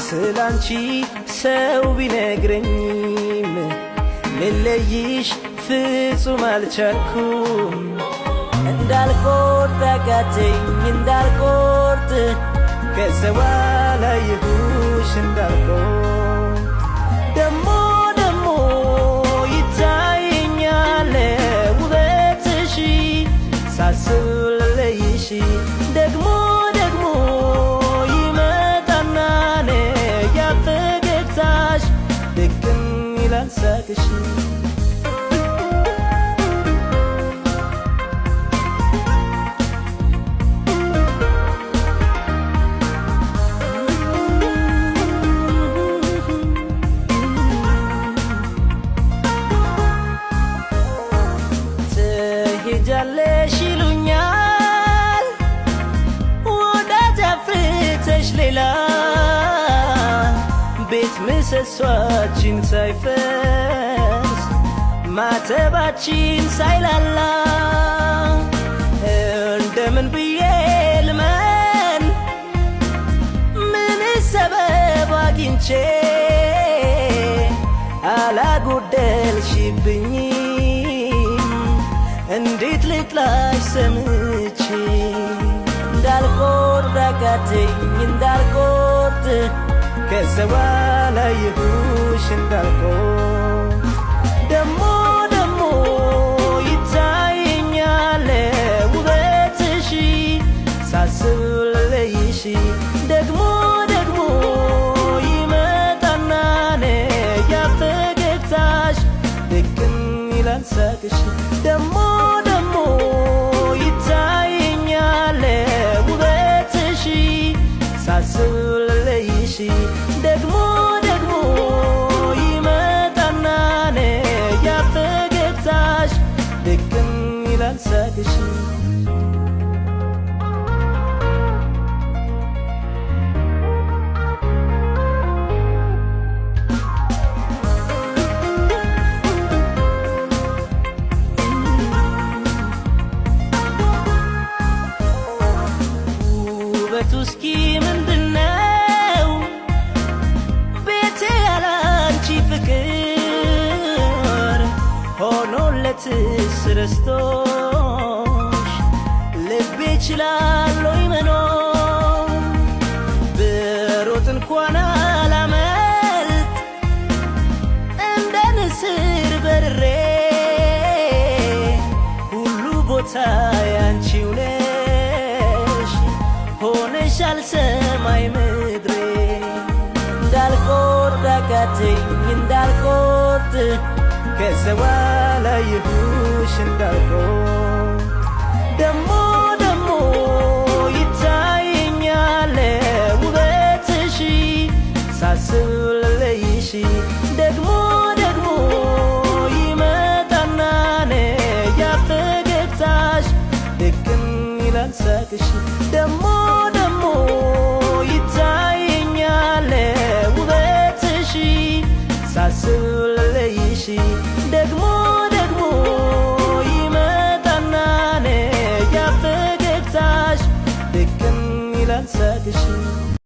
ስላንቺ ሰው ቢነግረኝም ልለይሽ ፍጹም አልቻልኩም። እንዳልቆርጥ አቃተኝ እንዳልቆርጥ ከሰው አላየሁሽ እንዳልቆርጥ ደሞ ደሞ ይታየኛል ውበትሽ ሳስብ ልለይሽ ደግሞ ደግሞ ይመጣና ያ ፈገግታሽ ድቅን ይላል ሳቅሽ። ትሄጃለሽ ይሉኛል ወዳጅ አፍርተሽ ሌላ ቤት ምሰሷችን ሳይፈርስ ማተባችን ሳይላላ እንደምን ብዬ ልመን ምን ሰበብ አግኝቼ አላጎደልሽብኝም እንዴት ልጥላሽ ሰምቼ እንዳልቆርጥ አቃተኝ እንዳልቆርጥ ከሰው አላየሁሽ እንዳልቆርጥ ደሞ ደሞ ይታየኛል ውበትሽ ሳስብ ልለይሽ ደግሞ ደግሞ ይመጣና ያ ፈገግታሽ ድቅን ይላል ሳቅሽ ደሞ ደሞ ይታየኛል ውበትሽ ሳስብ ልለይሽ ደግሞ ደግሞ ይመጣና ያ ፈገግታሽ ድቅን ይላል ሳቅሽ። ውበቱ እስኪ ምንድነው ቤቴ ያላንቺ ፍቅር ሆኖለት ረስቶሽ ልቤ ይችላል ወይ መኖር ብሮጥ እንኳን አላመልጥ እንደ ንስር በርሬ ሁሉ ቦታ ያንቺው ነሽ ሆነሻል ሰማይ ምድሬ እንዳልቆርጥ አቃተኝ እንዳልቆርጥ ከሰው አላየሁሽ እንዳልቆርጥ ደሞ ደሞ ይታየኛል ውበትሽ ሳስብ ልለይሽ ደግሞ ደግሞ ይመጣና ያ ፈገግታሽ ድቅን ይላል ሳቅሽ ደሞ ደሞ ይታየኛል ውበትሽ ሳስብ ልለይሽ ደግሞ